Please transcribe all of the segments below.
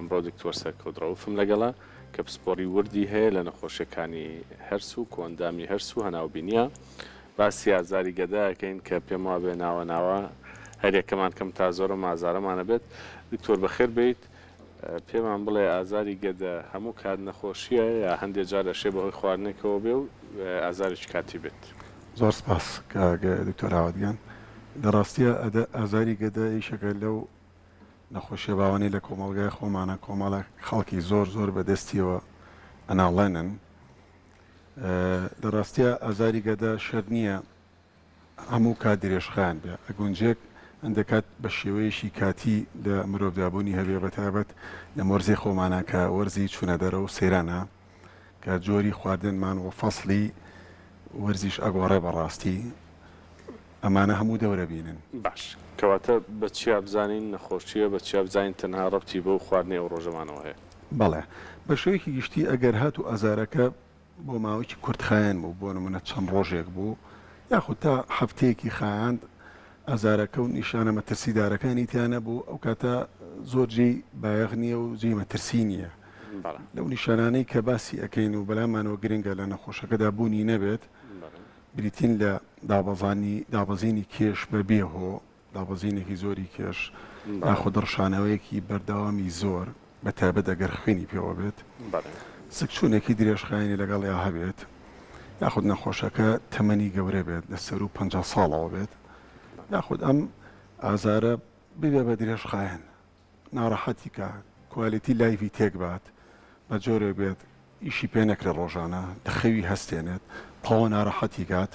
ئەمڕۆ دکتۆر سەرکەوت ڕەوفم لەگەڵە کە پسپۆڕی وردی هەیە لە نەخۆشیەکانی هەرس و کۆئەندامی هەرس و هەناوبینیە. باسی ئازاری گەدە ئەکەین کە پێم وابێ ناوە ناوە هەریەکەمان کەم تا زۆر ئەم ئازارەمان ئەبێت. دکتۆر بەخێر بێیت. پێمان بڵێ ئازاری گەدە هەموو کات نەخۆشیە یا هەندێ جار ئەشێ بەهۆی خواردنێکەوە بێ و ئازارێکی کاتی بێت؟ زۆر سپاس کاک دکتۆر ئاوات گیان. لە ڕاستیا ئازاری گەدە یەکێکە لەو نەخۆشیە باوانەی لە کۆمەڵگای خۆمانە کۆمەڵێک خەڵکی زۆر زۆر بە دەستیەوە ئەناڵێنن. لە ڕاستیا ئازاری گەدە شەرت نییە هەموو کات درێژخایەن بێ، ئەگونجێک هەندێک کات بە شێوەیەکی کاتی لە مرۆڤدا بوونی هەبێ بە تایبەت لەم وەرزەی خۆمانە کە وەرزی چوونە دەرەوە و سەیرانە کە جۆری خواردنمان و فەسڵی وەرزیش ئەگۆڕێ بەڕاستی ئەمانە هەموو دەورە بینن. باش کەواتە بە چیا بزانین نەخۆشیە بە چیا بزانین تەنها ڕەبتی بەو خواردنەی ئەو ڕۆژەمانەوە هەیە؟ بەڵێ بە شێوەیەکی گشتی ئەگەر هاتوو ئازارەکە بۆ ماوەیەکی کورتخایەن بوو بۆ نمونە چەند ڕۆژێک بوو یاخود تا هەفتەیەکی خایاند ئازارەکە و نیشانە مەترسیدارەکانی تیا نەبوو ئەو کاتە زۆر جێی بایەخ نییە و جێی مەترسی نییە. لەو نیشانانەی کە باسی ئەکەین و بەلامانەوە گرنگە لە نەخۆشەکەدا بوونی نەبێت بریتین لە دابەزانی دابەزینی کێش بە بێ هۆ، دابەزینێکی زۆری کێش یاخود ڕشانەوەیەکی بەردەوامی زۆر بە تایبەت ئەگەر خوێنی پێوە بێت، سکچوونێکی درێژخایەنی لەگەڵیا هەبێت یاخود نەخۆشەکە تەمەنی گەورە بێت لە سەروو 50 ساڵەوە بێت یاخود ئەم ئازارە ببێ بە درێژخایەن. ناڕەحەتی کا، quality life ی تێک بات، بە جۆرێک بێت ئیشی پێ نەکرێت ڕۆژانە، لە خەوی هەستێنێت، تەواو ناڕەحەتی کات،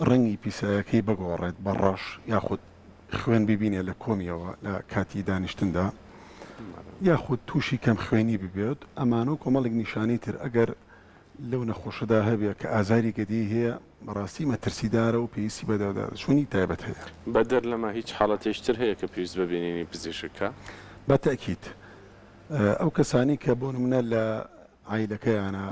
ڕەنگی پیسایەکەی بگۆڕێت بە ڕەش یاخود خوێن ببینێت لە کۆمیەوە لە کاتی دانیشتندا یاخود تووشی کەم خوێنی ببێت، ئەمانە و کۆمەڵێک نیشانەی تر ئەگەر لەو نەخۆشەدا هەبێ کە ئازاری گەدەی هەیە بەڕاستی مەترسیدارە و پێویستی بە دەودادەچوونی تایبەت هەیە. بەدەر لەمە هیچ حاڵەتێکی تر هەیە کە پێویست بە بینینی پزیشک کا؟ بە تەئکید. ئەو کەسانەی کە بۆ نمونە لە عایلەکەیانا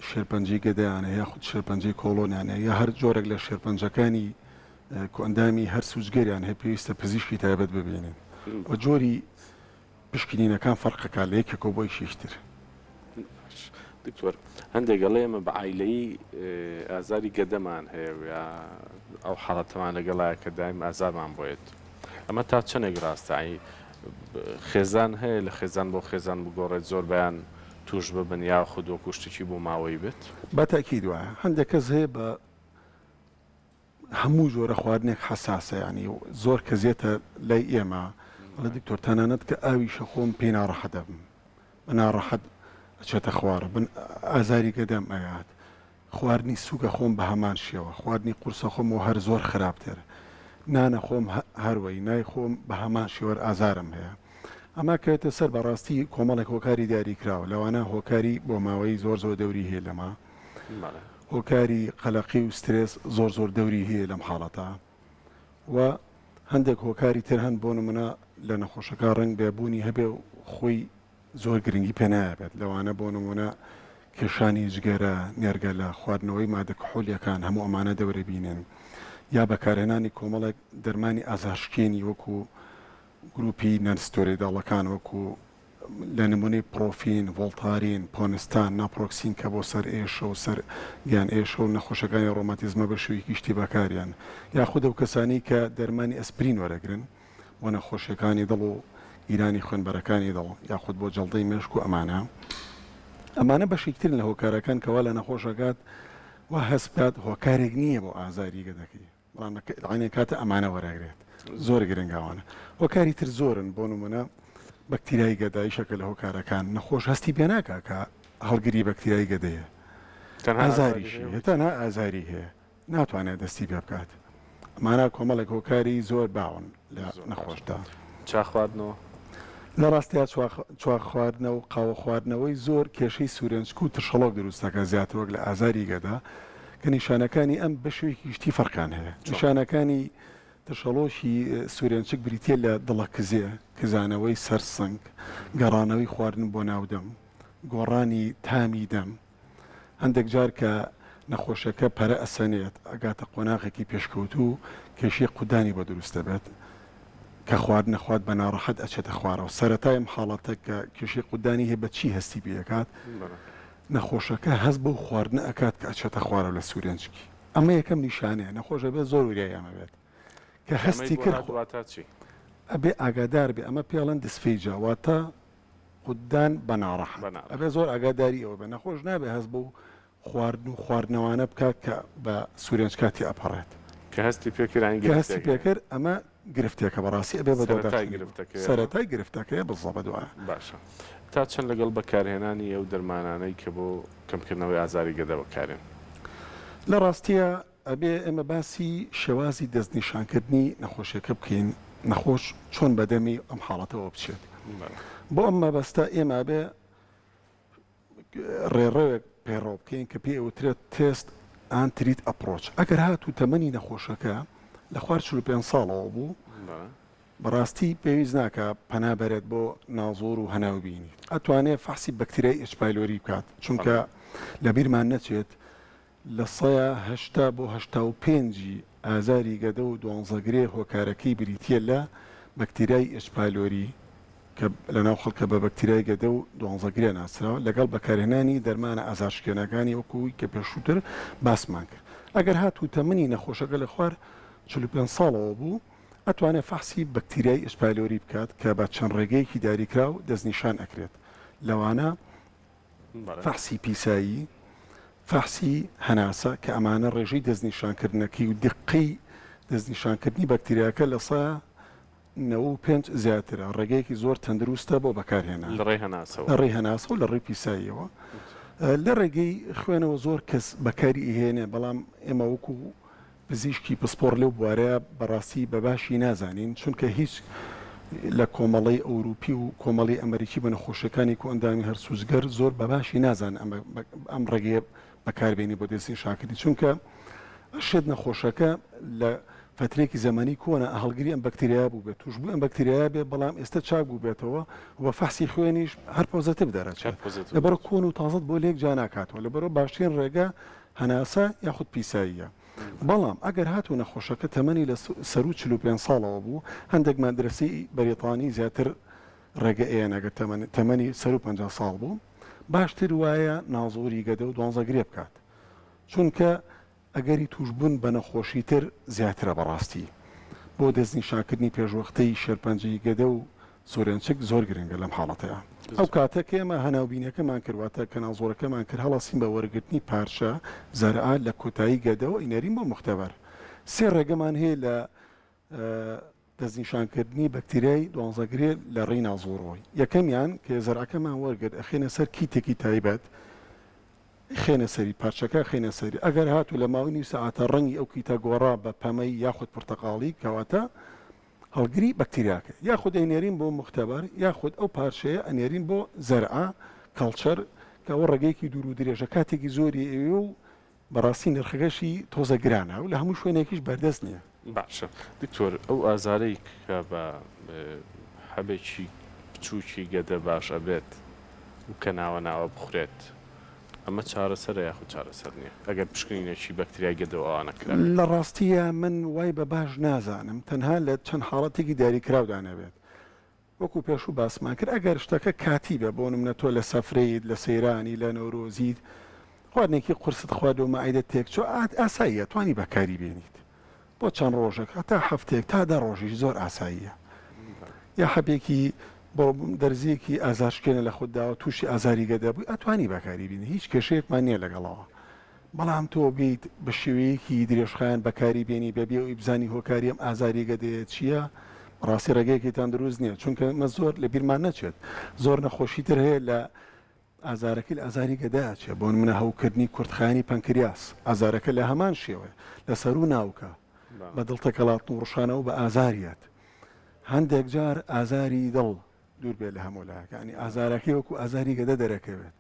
شێرپەنجەی گەدەیان هەیە یاخود شێرپەنجەی کۆڵۆنیان هەیە یا هەر جۆرێک لە شێرپەنجەکانی کۆئەندامی هەرس و جگەریان هەیە پێویستە پزیشکی تایبەت ببینن و جۆری پشکنینەکان فەرقەکات لە یەکێکەوە بۆ یەکێکی تر. باش دکتۆر هەندێک ئەڵێ ئێمە بە عایلەیی ئازاری گەدەمان هەیە و یا ئەو حاڵەتەمان لەگەڵایە کە دایم ئازارمان بۆیەت ئەمە تا چەندێک ڕاستە ئەی خێزان هەیە لە خێزان بۆ خێزان بگۆڕێت زۆربەیان توش ببن یاخود وەکو شتێکی بۆ ماوەیی بێت؟ بە تەئکید وایە هەندێک کەس هەیە بە هەموو جۆرە خواردنێک حەساسە یانی زۆر کەس یەتە لای ئێمە ئەڵێ دکتۆر تەنانەت کە ئاویشە خۆم پێی ناڕەحەت ئەبم بە ناڕەحەت ئەچێتە خوارە بن ئازاری گەدەم ئەیات خواردنی سوکە خۆم بە هەمان شێوە خواردنی قورسە خۆم و هەر زۆر خراپتر نانە خۆم هەروەی نای خۆم بە هەمان شێوەر ئازارم هەیە ئەمە کەوێتە سەر بەڕاستی کۆمەڵێک هۆکاری دیاری کراوە لەوانە هۆکاری بۆماوەیی زۆر زۆر دەوری هەیە لەمە هۆکاری قەلەقی و سترێس زۆر زۆر دەوری هەیە لەم حاڵەتە و هەندێک هۆکاری تر هەن بۆ نمونە لە نەخۆشەکە ڕەنگ بێ بوونی هەبێ و خۆی زۆر گرنگی پێ نایەبێت لەوانە بۆ نمونە کێشانی جگەرە، نێرگەلە، خواردنەوەی مادە کحولیەکان هەموو ئەمانە دەورە بینن یا بەکارهێنانی کۆمەڵێک دەرمانی ئازارشکێنی وەکو گروپی non-steroidal ەکان وەکو لە نمونەی پرۆفین، ڤۆڵتارین، پۆنستان، ناپرۆکسین کە بۆ سەر ئێشە و سەر گیان ئێشە و نەخۆشەکانی ڕۆماتیزمە بە شێوەیەکی گشتی بەکاریان یاخود ئەو کەسانەی کە دەرمانی ئەسپرین وەرەگرن بۆ نەخۆشیەکانی دڵ و گیرانی خوێنبەرەکانی دڵ یاخود بۆ جەڵدەی مێشک و ئەمانە ئەمانە بەشێکترن لە هۆکارەکان کە وا لە نەخۆش ئەکات وا هەست بکات هۆکارێک نییە بۆ ئازاری گەدەکەی. بەڵام لە عەینێ کاتە ئەمانە وەرئەگرێت زۆر گرنگە ئەوانە هۆکاری تر زۆرن بۆ نمونە بەکتیرای گەدە یەکێکە لە هۆکارەکان نەخۆش هەستی پێ ناکا کە هەڵگری بەکتیرای گەدەیە تەنها ئازاری ئازاریشی هەیە تەنها ئازاری هەیە ناتوانێت دەستی پێ بکات ئەمانە کۆمەڵێک هۆکاری زۆر باون لە زۆر باشە نەخۆشدا. چا خواردنەوە؟ لە ڕاستیا چا خواردنە و قاوە خواردنەوەی زۆر کێشەی سورێنچک و ترشەڵۆک دروست دەکات زیاتر وەک لە ئازاری گەدە کە نیشانەکانی ئەم بەشێوەیەکی گشتی فەرقیان هەیە. چۆن؟ نیشانەکانی ترشەڵۆکی سورێنچک بریتییە لە دڵەکزێ، کزانەوەی سەر سنگ، گەڕانەوەی خواردن بۆ ناو دەم، گۆڕانی تامی دەم. هەندێک جار کە نەخۆشەکە پەرە ئەسەنێت ئەگاتە قۆناغێکی پێشکەوتوو کێشەی قودانی بۆ دروست دەبێت. کە خواردنە خوات بە ناڕەحەت ئەچێتە خوارەوە سەرەتای ئەم حاڵەتە کە کێشەی قوتدانی هەیە بە چی هەستی پێ ئەکات نەخۆشەکە هەست بەو خواردنە ئەکات کە ئەچێتە خوارەوە لە سورێنچکی ئەمە یەکەم نیشانەیە نەخۆش ئەبێت زۆر وریای ئەمە بێت کە هەستی کرد ئەبێ ئاگادار بێ ئەمە پێڵەن dysphagia واتە قوتدان بە ناڕەحەت ئەبێ زۆر ئاگاداری ئەوە بێ نەخۆش نابێ هەست بەو خواردن و خواردنەوانە بکات کە بە سورێنچکا تێئەپەڕێت. کە هەستی پێکرد یانی کە هەستی گرفتێک هەیە. پێکرد ئەمە گرفتێکە بەڕاستی ئەبێ سەرەتای بەدواداچوونی بۆ گرفتەکەیە. سەرەتای گرفتەکەیە بالضبط وایە. باشە تا چەند لەگەڵ بەکارهێنانی ئەو دەرمانانەی کە بۆ کەمکردنەوەی ئازاری گەدە بەکارێن؟ لە ڕاستیا ئەبێ ئێمە باسی شێوازی دەستنیشانکردنی نەخۆشیەکە بکەین، نەخۆش چۆن بەدەمی ئەم حاڵەتەوە بچێت. بەڵێ. بۆ ئەم مەبەستە ئێمە ئەبێ ڕێڕەوێک پەیڕەو بکەین کە پێی ئەوترێت test and treat approach ئەگەر هاتوو تەمەنی نەخۆشەکە لە خوار 45 ساڵەوە بوو بەڕاستی پێویست ناکە پەنا بەرێت بۆ نازۆر و هەناوبینی ئەتوانێت فەحسی بەکتریای H. pylori بکات چونکە لە بیرمان نەچێت 80% بۆ 85 ی ئازاری گەدە و دوانزەگرێ هۆکارەکەی بریتییە لە بەکتریای H. pylori کە لەناو خەڵکە بە بەکتریای گەدە و دوانزەگرێ ناسراوە، لەگەڵ بەکارهێنانی دەرمانە ئازارشکێنەکانی وەکوو کە پێشووتر باسمان کرد. ئەگەر هاتوو تەمەنی نەخۆشەکە لە خوار 45 ساڵەوە بوو، ئەتوانێ فەحسی بەکتریای H. pylori بکات کە بە چەند ڕێگەیەکی دیاریکراو دەستنیشان ئەکرێت، لەوانە. فەحسی پیسایی، فەحسی هەناسە، کە ئەمانە ڕێژەی دەستنیشانکردنەکەی و دیققەی دەستنیشانکردنی بەکتریاکە 95% زیاترە، ڕێگەیەکی زۆر تەندروستە بۆ بەکارهێنان. لە ڕێی هەناسەوە. لە ڕێی هەناسە و لە ڕێی پیساییەوە. لە ڕێگەی خوێنەوە زۆر کەس بەکاری ئەهێنێ، بەڵام ئێمە وەکو پزیشکی پسپۆڕ لەو بوارەیا بەڕاستی بە باشی نازانین، چونکە هیچ لە کۆمەڵەی ئەوروپی و کۆمەڵی ئەمەریکی بە نەخۆشیەکانی کۆئەندامی هەرس و جگەر زۆر بە باشی نازانن ئەمە ئەم ڕێگەیە بەکاربێنی بۆ دەستنیشانکردنی چونکە ئەشێت نەخۆشەکە لە فەترەیەکی زەمەنی کۆنە هەڵگری ئەم بەکتریایە بووبێت تووشبووی ئەم بەکتریایە بێ بەڵام ئێستا چاک بووبێتەوە و بە فەحسی خوێنیش هەر positive دەرەچێت لەبەرە کۆن و تازەت بۆ لێک جیا ناکاتەوە لەبەرەوە باشترین ڕێگە هەناسە یاخود پیساییە. بەڵام ئەگەر هاتوو نەخۆشەکە تەمەنی لە سەروو 45 ساڵەوە بوو، هەندێک مەدرەسەی بەریتانی زیاتر ڕێگە ئەیەن ئەگەر تەمەنی سەروو 50 ساڵ بوو، باشتر وایە نازۆری گەدە و دوانزەگرێ بکات. چونکە ئەگەری تووشبوون بە نەخۆشی تر زیاترە بەڕاستی. بۆ دەستنیشانکردنی پێشوەختەی شێرپەنجەی گەدە و سورێنچک زۆر گرنگە لەم حاڵەتەیا. ئەو کاتە کە ئێمە هەناوبینیەکەمان کرد واتە کە نازۆرەکەمان کرد هەڵەسین بە وەرگرتنی پارچە زەرعە لە کۆتایی گەدەوە ئینەرین بۆ موختەبەر. سێ ڕێگەمان هەیە لە دەستنیشانکردنی بەکتریای دوانزەگرێ لە ڕێی نازۆرەوە. یەکەمیان کە زەرعەکەمان وەرگرت ئەخەینە سەر kit ێکی تایبەت خێنە سەری پارچەکە خێنە سەری ئەگەر هاتوو لە ماوەی نیو سەعاتە ڕەنگی ئەو kit ە گۆڕا بە پەمەیی یاخود پرتەقاڵی کەواتە هەڵگری بەکتریاکە یاخود ئەینێرین بۆ موختەبەر یاخود ئەو پارچەیە ئەنێرین بۆ زەرعە culture کە ئەوە ڕێگەیەکی دوور و درێژە کاتێکی زۆری ئەوێ و بەڕاستی نرخەکەشی تۆزە گرانە و لە هەموو شوێنێکیش بەردەست نییە. باشە دکتۆر ئەو ئازارەی کە بە حەبێکی بچوکی گەدە باش ئەبێت و کە ناوە ناوە بخورێت ئەمە چارەسەرە یاخود چارەسەر نیە ئەگەر پشکنینێکی بەکتریای گەدە و ئەوانە کرابێت؟ لە ڕاستیا من وای بە باش نازانم تەنها لە چەند حاڵەتێکی دیاریکراودا نەبێت وەکو پێشوو باسمان کرد ئەگەر شتەکە کاتی بێ بۆ نمونە تۆ لە سەفرەیت لە سەیرانی لە نەورۆزیت خواردنێکی قورست خوارد و مەعیدەت تێکچوو ئاساییە توانی بەکاری بێنیت بۆ چەند ڕۆژێک هەتا هەفتەیەک تا دە ڕۆژیش زۆر ئاساییە یا حەبێکی بۆ دەرزیەکی ئازارشکێنە لە خۆت داوە تووشی ئازاری گەدە بووی ئەتوانی بەکاری بینی هیچ کێشەیەکمان نییە لەگەڵەوە بەڵام تۆ بیت بە شێوەیەکی درێژخایەن بەکاری بێنی بەبێ ئەوی بزانی هۆکاری ئەم ئازاری گەدەیە چییە بەڕاستی ڕێگەیەکی تەندروست نییە چونکە مە زۆر لە بیرمان نەچێت زۆر نەخۆشی تر هەیە لە ئازارەکەی لە ئازاری گەدە ئەچێ، بۆ نمونە هەوکردنی کورتخایەنی پەنکریاس، ئازارەکە لە هەمان شێوەیە، لە سەروو ناوکە، بە دڵ تەکەڵاتن و ڕشانەوە بە ئازاریەت. هەندێک جار ئازاری دڵ دوور بێت لە هەموو لایەک، یانی ئازارەکەی وەکو ئازاری گەدە دەرەکەوێت،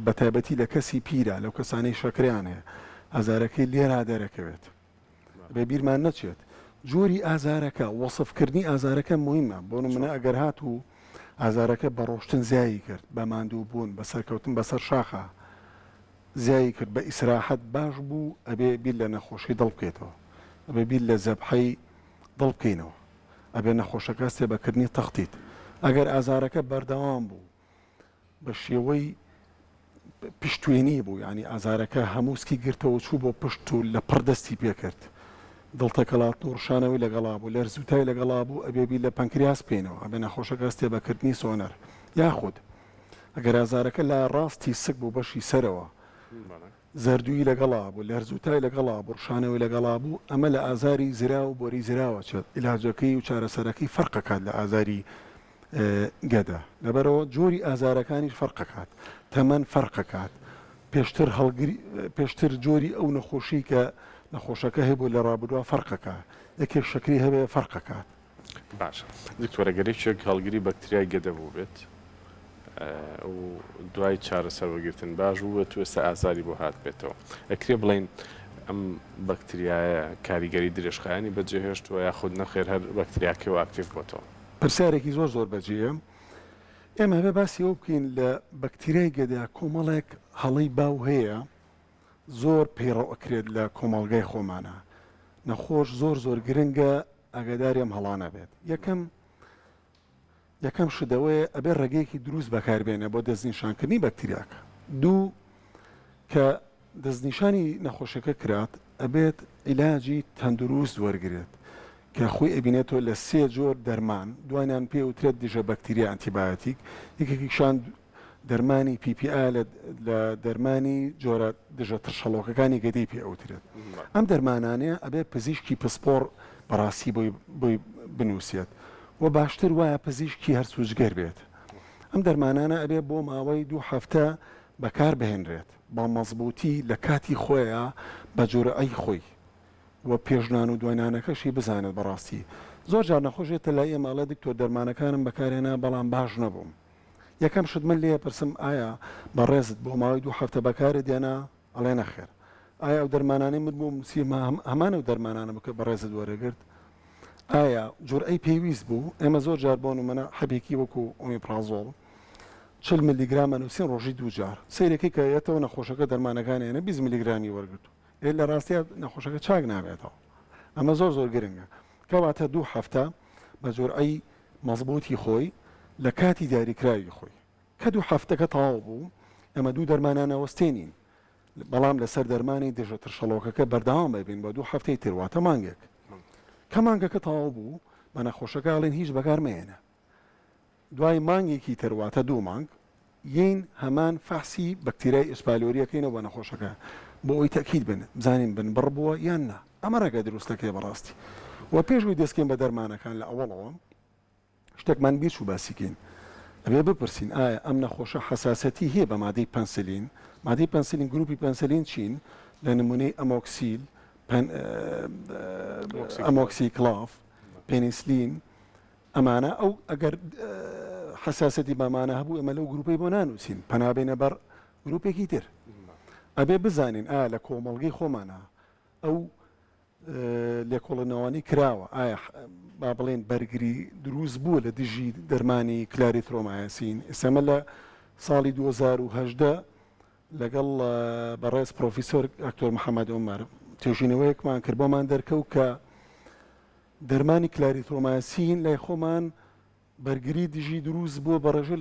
بە تایبەتی لە کەسی پیرا، لەو کەسانەی شەکرەیان هەیە، ئازارەکەی لێرا دەرەکەوێت. بێ بیرمان نەچێت جۆری ئازارەکە، وەسفکردنی ئازارەکە موهیمە، بۆ نمونە ئەگەر هاتوو ئازارەکە بە ڕۆشتن زیایی کرد، بە ماندوو بوون، بە سەرکەوتن بەسەر شاخا زیایی کرد، بە ئیسراحەت باش بوو، ئەبێ بیر لە نەخۆشی دڵ بکەیتەوە، ئەبێ بیر لە زەبحەی دڵ بکەینەوە. ئەبێ نەخۆشەکە هەستێ بە کردنی تەختیت. ئەگەر ئازارەکە بەردەوام بوو بە شێوەی پشتوێنی بوو یانی ئازارەکە هەموو سکی گرتەوە چوو بۆ پشت و لە پڕ دەستی پێکرد دڵتەکەڵاتن و ڕشانەوەی لەگەڵا بوو لەرزوتای لەگەڵا بوو ئەبێ بیر لە پەنکریاس بکەینەوە ئەبێ نەخۆشەکە هەستێ بە کردنی سۆنەر یاخود ئەگەر ئازارەکە لە ڕاستی سک بوو بەشی سەرەوە زەردوویی لەگەڵا بوو، لەرزوتای لەگەڵا بوو، ڕشانەوەی لەگەڵا بوو، ئەمە لە ئازاری زراو و بۆری زراو ئەچێت، عیلاجەکەی و چارەسەرەکەی فەرق ئەکات لە ئازاری گەدە، لەبەرئەوە جۆری ئازارەکانیش فەرق ئەکات، تەمەن فەرق ئەکات، پێشتر هەڵگری پێشتر جۆری ئەو نەخۆشی کە نەخۆشەکە هەیبوو لە ڕابردووا فەرق ئەکا، یەکێک شەکری هەبێ فەرق ئەکات. باشە دکتۆر ئەگەر یەکێک هەڵگری بەکتریای گەدە بووبێت و دوای چارەسەر وەرگرتن باش بووبێت و ئێستا ئازاری بۆ هاتبێتەوە ئەکرێ بڵێین ئەم بەکتریایە کاریگەری درێژخایەنی بەجێهێشتووە یاخود نەخێر هەر بەکتریاکەی و ئاکتیڤ بۆتەوە؟ پرسیارێکی زۆر زۆر بەجێیە. ئێمە ئەبێ باسی ئەوە بکەین لە بەکتریای گەدە کۆمەڵێک هەڵەی باو هەیە زۆر پەیڕەو ئەکرێت لە کۆمەڵگای خۆمانا. نەخۆش زۆر زۆر گرنگە ئاگاداری ئەم هەڵانە بێت. یەکەم یەکەم شت ئەوەیە ئەبێ ڕێگەیەکی دروست بەکاربێنێ بۆ دەستنیشانکردنی بەکتریاکە. دوو کە دەستنیشانی نەخۆشیەکە کرات ئەبێت عیلاجی تەندروست وەرگرێت کە خۆی ئەبینێتەوە لە سێ جۆر دەرمان دوانیان پێ وترێت دژە بەکتریا ئەنتیبایۆتیک یەکێکیشان دەرمانی PPI لە دەرمانی جۆرە دژە ترشەڵۆکەکانی گەدەی پێ ئەوترێت. ئەم دەرمانانەیە ئەبێ پزیشکی پسپۆڕ بەڕاستی بۆی بۆی بنووسێت و باشتر وایە پزیشکی هەرس و جگەر بێت. ئەم دەرمانانە ئەبێ بۆ ماوەی دوو هەفتە بەکار بهێنرێت بە مەزبووتی لە کاتی خۆیا بە جورعەی خۆی و پێش نان و دوای نانەکەشی بزانێت بەڕاستی زۆر جار نەخۆش یەتە لای ئێمە ئەڵێ دکتۆر دەرمانەکانم بەکارهێنا بەڵام باش نەبووم. یەکەم شت من لێ ئەپرسم ئایا بەڕێزت بۆ ماوەی دوو هەفتە بەکارت دێنا؟ ئەڵێ نەخێر. ئایا ئەو دەرمانانەی من بۆم نووسی هەمان ئەو دەرمانانە بوو کە بەڕێزت وەرەگرت؟ ئایا جورئەی پێویست بوو؟ ئێمە زۆر جار بۆ نمونە حەبێکی وەکو ئۆمیپرازۆڵ 40 ملیگرام ئەنووسین ڕۆژی دوو جار سەیرەکەی کە یەتەوە نەخۆشەکە دەرمانەکانی ئەنە 20 ملیگرامی وەرگرتوو ئێ لە ڕاستیا نەخۆشەکە چاک نابێتەوە ئەمە زۆر زۆر گرنگە کەواتە دوو هەفتە بە جورعەی مەزبووتی خۆی لە کاتی دیاریکراوی خۆی. کە دوو هەفتەکە تەواو بوو، ئێمە دوو دەرمانان ئەوەستێنین، بەڵام لەسەر دەرمانی دژە ترشەڵۆکەکە بەردەوام ئەبین بۆ دوو هەفتەی تر، واتە مانگێک. کە مانگەکە تەواو بوو، بە نەخۆشەکە ئەڵێین هیچ بەکار مەهێنە. دوای مانگێکی تر واتە دوو مانگ یین هەمان فەحسی بەکتریای H. pylori ئەکەینەوە بە نەخۆشەکە بۆ ئەوەی تەئکید بن بزانین بنبڕ بووە یان نا ئەمە ڕێگە دروستەکەیە بەڕاستی وە پێش ئەوەی دەست کەین بە دەرمانەکان لە ئەوەڵەوە شتێکمان بیر چوو باسی کەین ئەبێ بپرسین ئایا ئەم نەخۆشە حەساسەتی هەیە بە مادەی پەنسلین مادەی پەنسلین گروپی پەنسلین چین لە نمونەی ئەمۆکسیل ئەمۆکسیکلاف پێنیسلین ئەمانە ئەو ئەگەر حەساسەتی بەمانە هەبوو ئێمە لەو گروپەی بۆ نانووسین پەنا بێنە بەر گروپێکی تر ئەبێ بزانین ئایا لە کۆمەڵگەی خۆمانە ئەو لێکۆڵینەوانی کراوە ئایا با بڵێن بەرگری دروست بووە لە دژی دەرمانی کلاریترۆمایسین ئێستا لە ساڵی 2018 لەگەڵ بەڕێز پرۆفیسۆر ئەکتۆر محەممەد عمر توێژینەوەیەکمان کرد بۆمان دەرکەوت کە دەرمانی کلاریترۆمایسین لای خۆمان بەرگری دژی دروست بووە بە ڕێژەی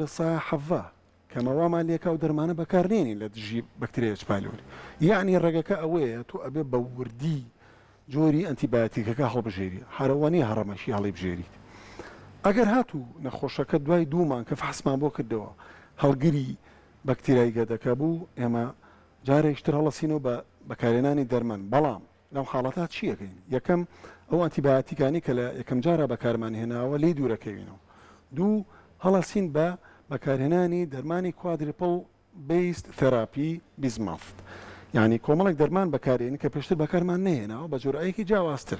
17% کەمە وامان لێکا و دەرمانە بەکار نێنین لە دژی بەکتریای H. pylori یەعنی ڕێگەکە ئەوەیە تۆ ئەبێ بە وردی جۆری ئەنتیبایۆتیکەکە هەڵبژێری هەرەوە نیە هەڕەمەکی هەڵیبژێریت ئەگەر هاتوو نەخۆشەکە دوای دوو مانگ کە فەحسمان بۆ کردەوە هەڵگری بەکتریای گەدەکە بوو ئێمە جارێکتر هەڵەسینەوە بە بەکارهێنانی دەرمان بەڵام لەم حاڵەتە چی ئەکەین؟ یەکەم، ئەو ئەنتیبایۆتیکانەی کە لە یەکەم جارا بەکارمان هێناوە لێی دوورەکەوینەوە. دوو، هەڵەسین بە بەکارهێنانی دەرمانی quadruple based therapy bismuth یانی کۆمەڵێک دەرمان بەکارێنین کە پێشتر بەکارمان نەهێناوە بە جورعەیەکی جیاوازتر.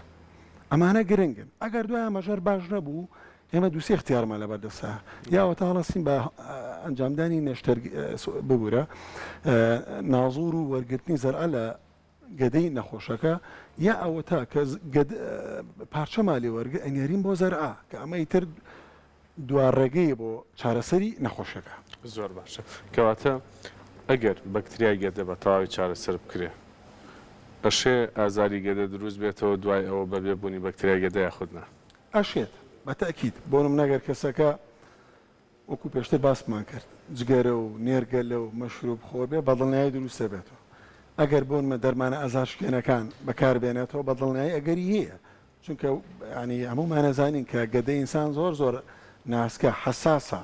ئەمانە گرنگن. ئەگەر دوای ئەمەش هەر باش نەبوو ئێمە دوو سێ اختیارمان لەبەر دەستە یا ئەوەتا هەڵەسین بە ئەنجامدانی نەشتەر ببورە نازور و وەرگرتنی زەرعە لە گەدەی نەخۆشەکە یا ئەوەتا کە پارچەمان لێ وەرگر ئەنێرین بۆ زەرعە کە ئەمە ئیتر دوا ڕێگەیە بۆ چارەسەری نەخۆشەکە. زۆر باشە کەواتە ئەگەر بەکتریای گەدە بە تەواوی چارەسەر بکرێ ئەشێ ئازاری گەدە دروست بێتەوە دوای ئەوە بەبێ بوونی بەکتریای گەدە یاخود نا؟ ئەشێت. بە تەئکید بۆ نمونە گەر کەسەکە وەکو پێشتر باسمان کرد جگەرە و نێرگەلە و مەشروب خۆر بێ بەدڵنیایی دروست دەبێتەوە. ئەگەر بۆ نمە دەرمانە ئازارشکێنەکان بەکار بێنێتەوە بەدڵنیایی ئەگەری هەیە چونکە یانی هەموومان ئەزانین کە گەدەی ئینسان زۆر زۆر ناسکە حەساسە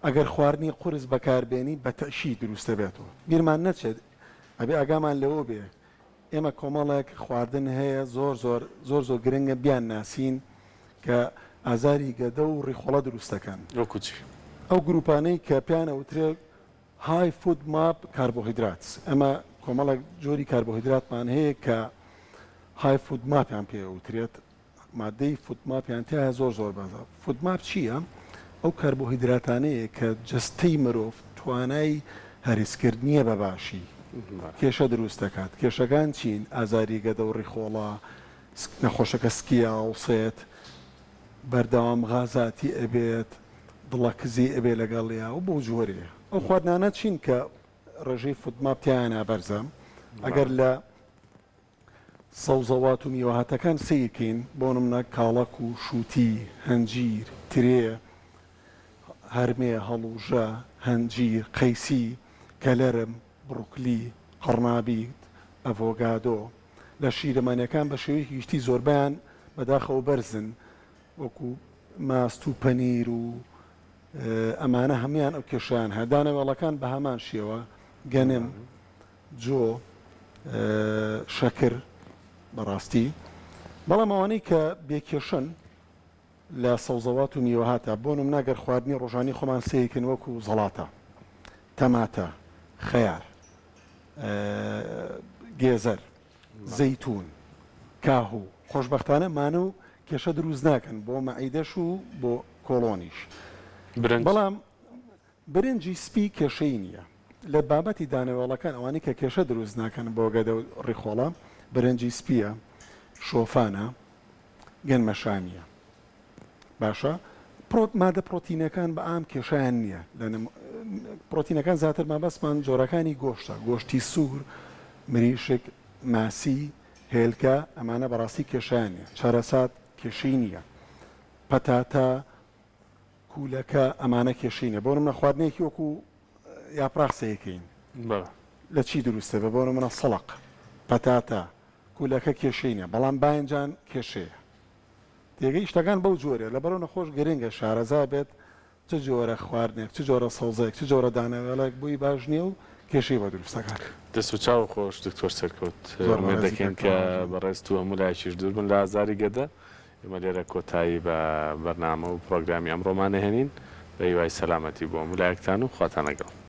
ئەگەر خواردنی قورس بەکار بێنی بە تەئکید دروست دەبێتەوە. بیرمان نەچێت ئەبێ ئاگامان لەوە بێ ئێمە کۆمەڵێک خواردن هەیە زۆر زۆر زۆر زۆر گرنگە بیان ناسین کە ئازاری گەدە و ڕیخۆڵە دروست دەکەن. وەکو چی؟ ئەو گروپانەی کە پێیان ئەوترێ High FODMAP Carbohydrates ئێمە کۆمەڵێک جۆری کاربۆهیدراتمان هەیە کە High FODMAP یان پێ ئەوترێت مادەی FODMAP یان تیایە زۆر زۆر بەرزە. FODMAP چییە؟ ئەو کاربۆهیدراتانەیە کە جەستەی مرۆڤ توانای هەرسکردنییە بە باشی کێشە دروست دەکات. کێشەکان چین؟ ئازاری گەدە و ڕیخۆڵە، نەخۆشەکە سکی ئاوسێت، بەردەوام غازاتی ئەبێت، دڵەکزێی ئەبێ لەگەڵیا و بەو جۆرەیە. ئەو خواردنانە چین کە ڕێژەی FODMAP تیایانا بەرزە؟ ئەگەر لە سەوزەوات و میوەهاتەکان سەیر کەین، بۆ نمونە کاڵەک و شووتی، هەنجیر، ترێ، هەرمێ، هەڵوژە، هەنجیر، قەیسی، کەلەرم، بڕوکلی، قەڕنابیت، ئەڤۆگادۆ. لە شیرەمەنیەکان بە شێوەیەکی گشتی زۆربەیان بەداخەوە بەرزن وەکو ماست و پەنیر و ئەمانە هەموویان ئەو کێشەیان هەیە. دانەوێڵەکان بە هەمان شێوە، گەنم، جۆ، شەکر بەڕاستی بەڵام ئەوانەی کە بێ کێشەن لە سەوزەوات و میوەهاتە بۆ نمونە گەر خواردنی ڕۆژانی خۆمان سەیرکەین وەکو زەڵاتە، تەماتە، خەیار، گێزەر، زەیتون، کاهوو خۆشبەختانە مانە و کێشە دروست ناکەن بۆ مەعیدەش و بۆ کۆڵۆنیش بەڵام برنجی سپی کێشەی نییە. لە بابەتی دانەوێڵەکان ئەوانەی کە کێشە دروست ناکەن بۆ گەدە و ڕیخۆڵە برنجی سپییە، شۆفانە، گەنمەشامییە. باشە پرۆ مادە پرۆتینەکان بە عام کێشەیان نییە لە نم پرۆتینەکان زیاتر مەبەستمان جۆرەکانی گۆشتە گۆشتی سوور، مریشک، ماسی، هێلکە ئەمانە بەڕاستی کێشەیان نییە. چەرەسات کێشەی نییە. پەتاتە، کولەکە ئەمانە کێشەی نیە بۆ نمونە خواردنێکی وەکو یاپراخ سەیرکەین لە چی دروست دەبێت بۆ نمونە سەڵق پەتاتە کولەکە کێشەی نیە بەڵام باینجان کێشەیە تێگەی شتەکان بەو جۆرە لەبەرەوە نەخۆش گرنگە شارەزا بێت چ جۆرە خواردنێک چ جۆرە سەوزەیەک چ جۆرە دانەوێڵێک بۆی باش نییە و کێشەی بۆ دروست دەکات. دەست و چاو خۆش دکتۆر سەرکەوت زۆر ئومێد بەڕێزی دەکەین کاک کە تەواو گیان. بەڕێزت و هەموو لایەکیش دوور بن لە ئازاری گەدە. ئێمە لێرە کۆتایی بە بەرنامە و پڕۆگرامی ئەمڕۆمان ئەهێنین. بە هیوای سەلامەتی بۆ هەموو لایەکتان و خواتان لەگەڵ.